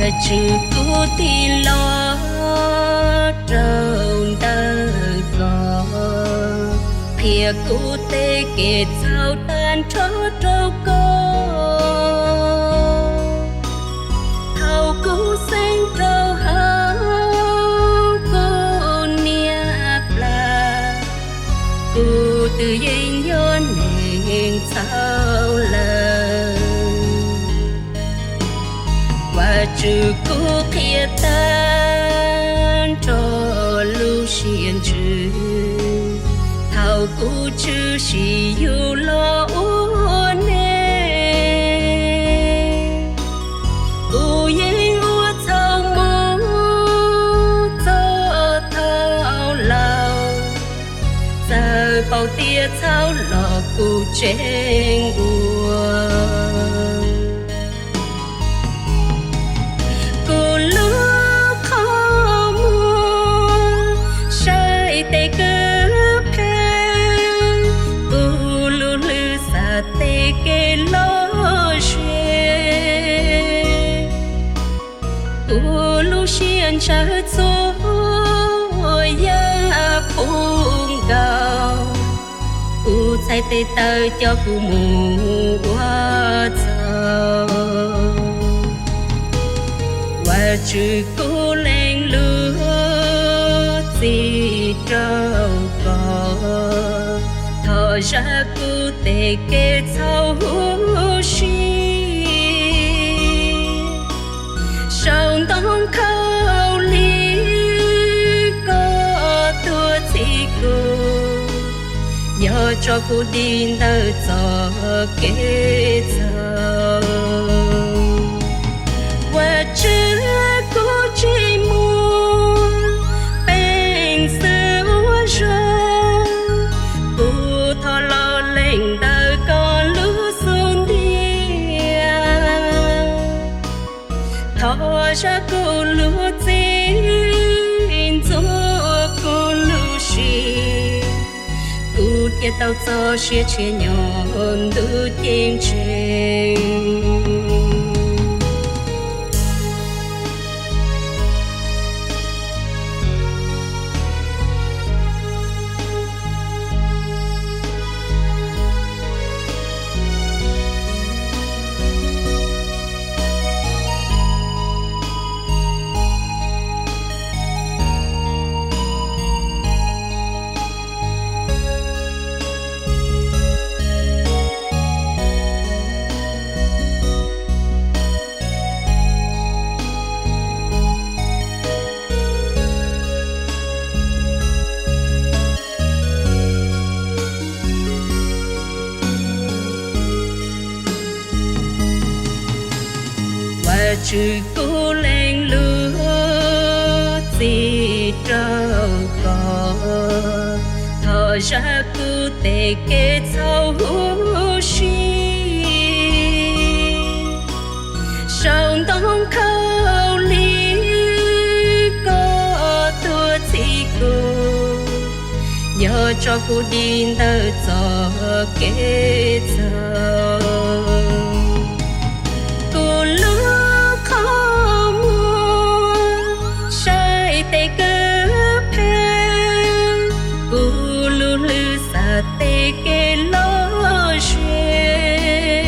Vajtswv kuv tig los rau ntawm koj, qhia kuv tej kev txhaum tag nrho rau koj. Thaum kuv xeeb rau hauv kuv niam plab, kuv twb yeej yog neeg txhaum lawm. Vajtswv, kuv qhia tag nrho lub siab ntsws thaum kuv tshwm sim yug los ua neeg. Kuv yeej ua txhaum mus txog thaum laus, txawm paub tias txhaum los kuv tseem ua. Kuv lub qhov muag saib tej kev phem, kuv lub hlwb xav tej kev lom zem. Kuv lub siab ntshaw txhua yam puv nkaus, kuv txhais tes taw coj kuv mus ua txhaum. Vajtswv, kuv lees lus txib rau koj, thov zam kuv tej kev txhaum huv si. Saum ntoo khaub lig koj tuag txhiv kuv, yog tso kuv dim ntawm txoj kev txhaum. Vajtswv, kuv tsis muaj peev xwm ua zog, kuv thov los lees ntawm koj lub xub ntiag. Thov zam kuv lub txim, ntxuav kuv lub siab, kuv thiaj tau txoj sia tsim nyog ntuj ceeb tsheej. Vajtswv, kuv lees lus txib rau koj, thov zam kuv tej kev txhaum huv si. Saum ntoo khaub lig koj tuag txhiv kuv, yog tso kuv dim ntawm txoj kev txhaum. Kuv lub qhov muag saib tej kev phem, kuv lub hlwb xav tej kev lom zem.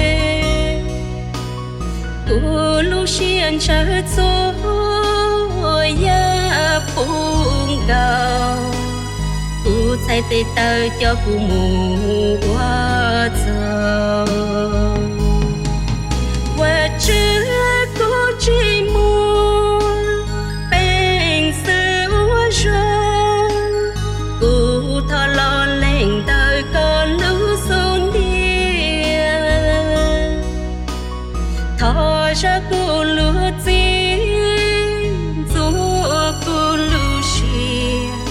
Kuv lub siab ntshaw txhua yam puv nkaus, kuv txhais tes taw coj kuv mus ua txhaum. Vajtswv, kuv tsis muaj peev xwm ua zog, kuv thov los lees ntawm koj lub xub ntiag. Thov zam kuv lub txim, ntxuav kuv lub siab,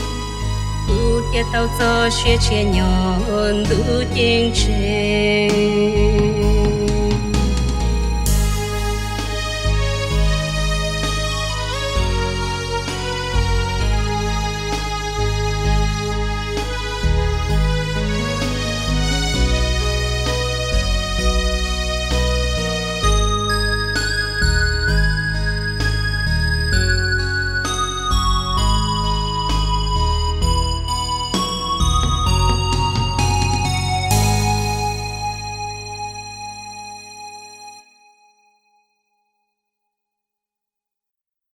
kuv thiaj tau txoj sia tsim nyog ntuj ceeb tsheej.